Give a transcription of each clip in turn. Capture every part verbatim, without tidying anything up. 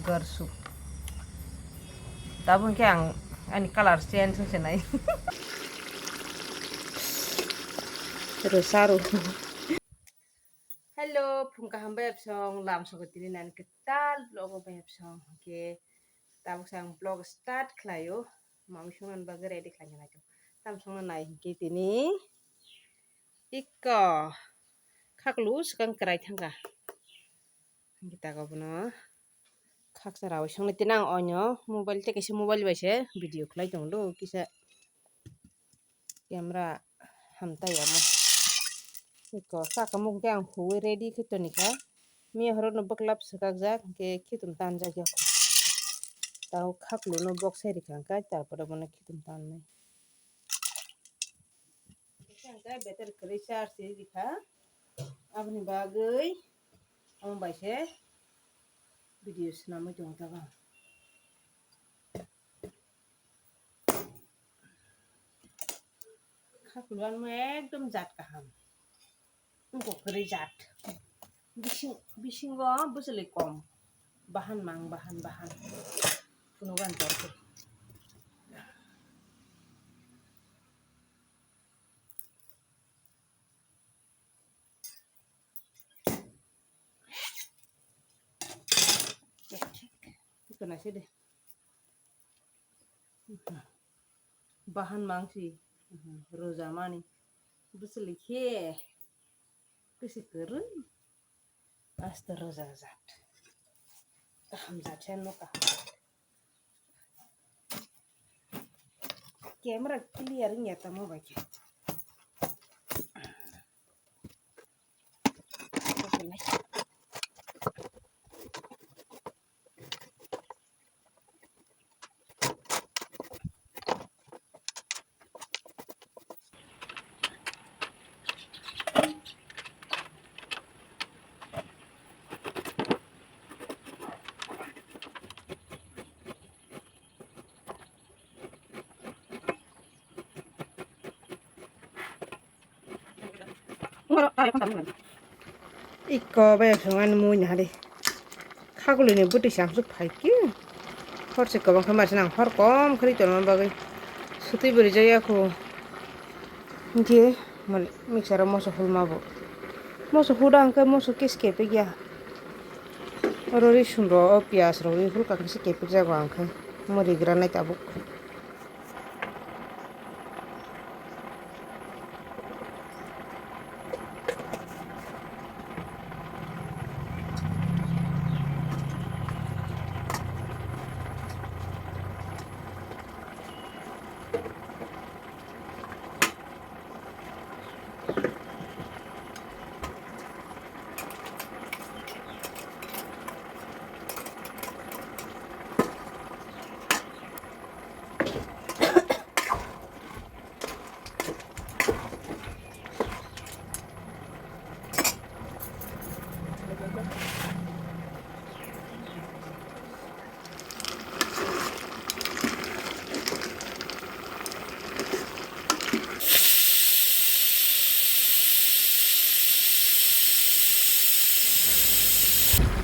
Garsu. Tabuk khe ang ani colour change wngse nai. Rwsa rw. Hello, phung kaham bai absong, lam soko tini nani kwtal vlog o bai absong. Hwnkhe tabuk sa ang vlog start khlaio. Mami songna bagwi ready khlaina nai. Tam songna nai hwnkhe tini. Iko khaklu swkang kwrai thangkha. Hwnkhe tako bono khaksa rawi songni tini ang oino mobile tei kaisa mobile bai se video khlai tongo do kisa camera hamtai amo. Iko saka muk khe ang huwi ready khe tonikha. Miya horo no bwklap swkakjak hwnkhe khitum tanjak ya. Tao khaklu no boksai rikha hwnkhe tarpore bono khitum tannai. Hwnkhe battery kwrwi charge rikha. Aboni bagwi omo bai se video swnamwi tongo tabang. Khaklu anmo ekdom jat kaham. Wngkok kwrwi jat. Bising, bisingo bwswlwi kom. Bahan mang, bahan, bahan. Phunukgo ang torkhe. Ito na sede. Bahan mangsi. Rwjamani. Bwswlwi khe. Kwswi kwrwi. Aste rwjak jat. Kaham jat se no kaham. Camera clear wngya tamo bai khe. Iko bai song ani mui nahari. Khagulini bwtwi samsuk phaikhe. Hor se kwbang khe mari se nang hor kom khri tongma bagwi. Sutwi bwrwi jaya kho. Hinkhe mixer o moso hulma bo. Moso huda hinkhe moso kis kepikya. Oro risun ro o piyaj rok ri hulka khe se kepikjago ang khe. Muri granai tabuk.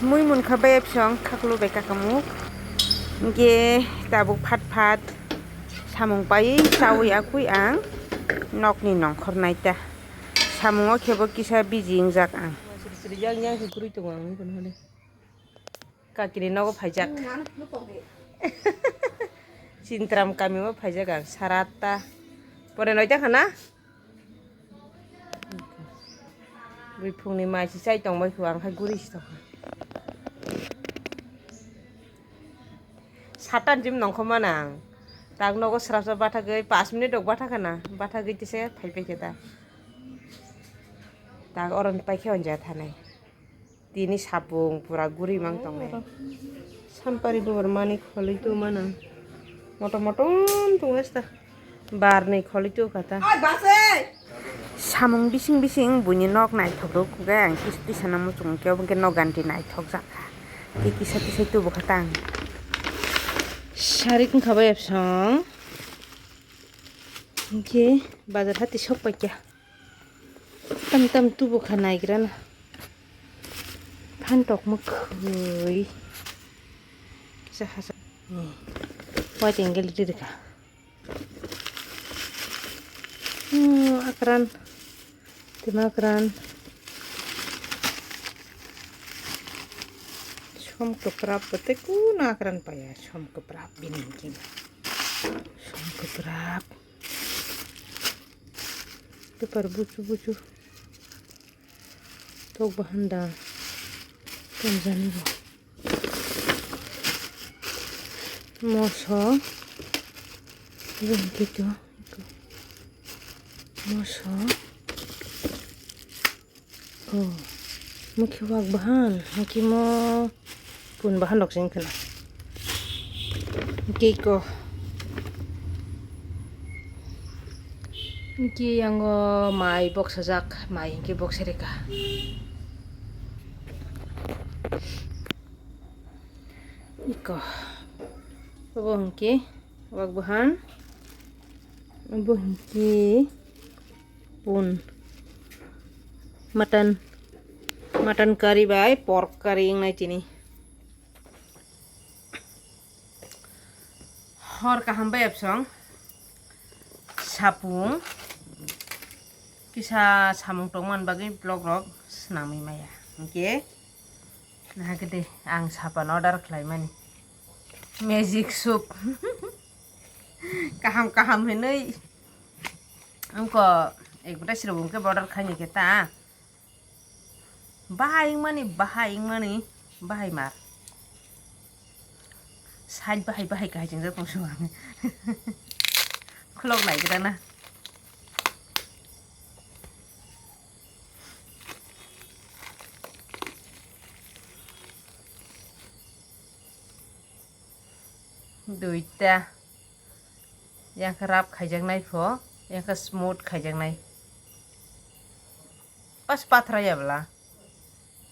Mui munkha bai absong khaklu bai kakamuk. Hinkhe tabuk phat phat samung pai chaui akui ang nokni nongkhor naita. Samungo khebo kisa biji wngjak ang. Yang yang se kwrwi tongo ang. Kakini nogo phaijak. Chintram kami o phaijak ang sara atta. Pore noita khana? Bui phungni mai si chai tongbai kho ang khai guri si tongkha. Satan jim nongkho mana ang. Tak nogo srapsa bathagwi pash minute rok batha khana. Bathagwi tise phai phai khe ta. Tak oron paikhe onja thanai. Tini sapung pura guri mang tongnai. Sampari bo rwmani kholi tu mano. Motom motom tong esta. Barni kholi tu kata. Samung bising bising buini nok naithok rok khe ang kis tisana muchung khe obo khe nok ganti naithok jakha. Tei kisa kisa tubu kha tang. Sarik wngkha bai absong. Hinkhe bazar hati sok paikha. Tam tam tubu kha naigrana. Phan tok mwkhwi. Waiting gel riri ka. Hmm, akran. Tima akran. Som kwprap, kote kuno akran paya. Som kwprap bini king. Som kwprap. Paper buchu buchu. Tok bahan da. Tonjani bo. Moso. Iben kito. Moso. Oh. Mukhi wak bahan. Mukhi mo. Pun bahan rok sing khna. Hingke iko. Hingke yango mai boksajak, mai hingke boksa reka. Iko. Obo hingke wak bahan. Obo hingke pun. Mutton. Mutton curry bai pork curry wngnai tini. Hor kaham bai absong sapung kisa samung tongmani bagwi vlog rok swnamwi maya. Hingke nahagede ang sapan order khlaimani magic soup kaham kaham hinwi wngko ek bwtai srwbung khe order khaini khe ta. Bahai wngmani, bahai wngmani, bahai mar. Side bahai, bahai kahai chingjak tong sung ang. Khulok nai gra na. Duita. Yang khe rough khaijaknai pho, yang khe smooth khaijaknai. Pas pathra ya bwla.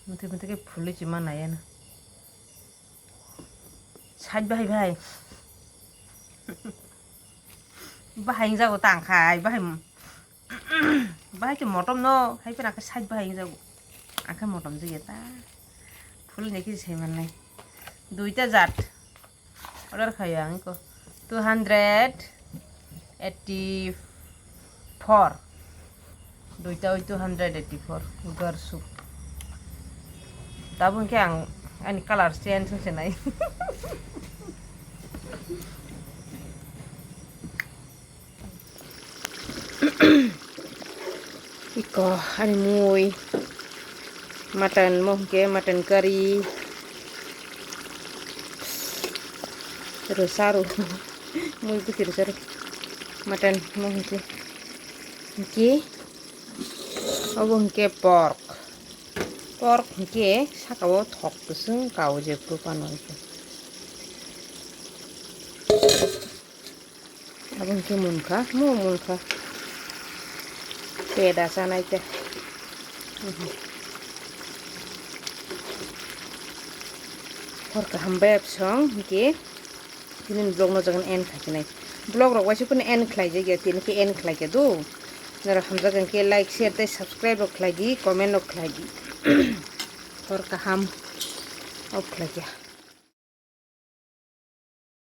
Muti muti khe phulwi chima nai ya na. Side bahai bahai. Bahai wngjago tang khai, bahai. Bahai khe motom no, hai phano khe side bahai wngjago. Ang khe motom jagya ta. Phulwi nai khe sai mannai. Duita jat. Order khayo ang iko two hundred eighty-four. Duita oi two hundred eighty-four. Gar soup. Tabuk khe ang ani color change wngse nai. Iko ani mui mutton mo hwnkhe mutton curry rwsa rw mui bwtwi rwsa rw mutton mo hwnkhe hwnkhe obo hwnkhe pork pork hwnkhe saka o thok kwchwng kao je bwphano hwnkhe. Abo hwnkhe munkha, mo munkha. Peda chanai khe. Hor kaham bai absong hwnkhe tini vlog no jagan end khaikhe nai. Vlog rok waisa phano end khlai jakya, tini khe end khlai khe do. Norok hamjak hwnkhe like, share tei subscribe rok khlai di, comment rok khlai di. Hor kaham off khlai khe.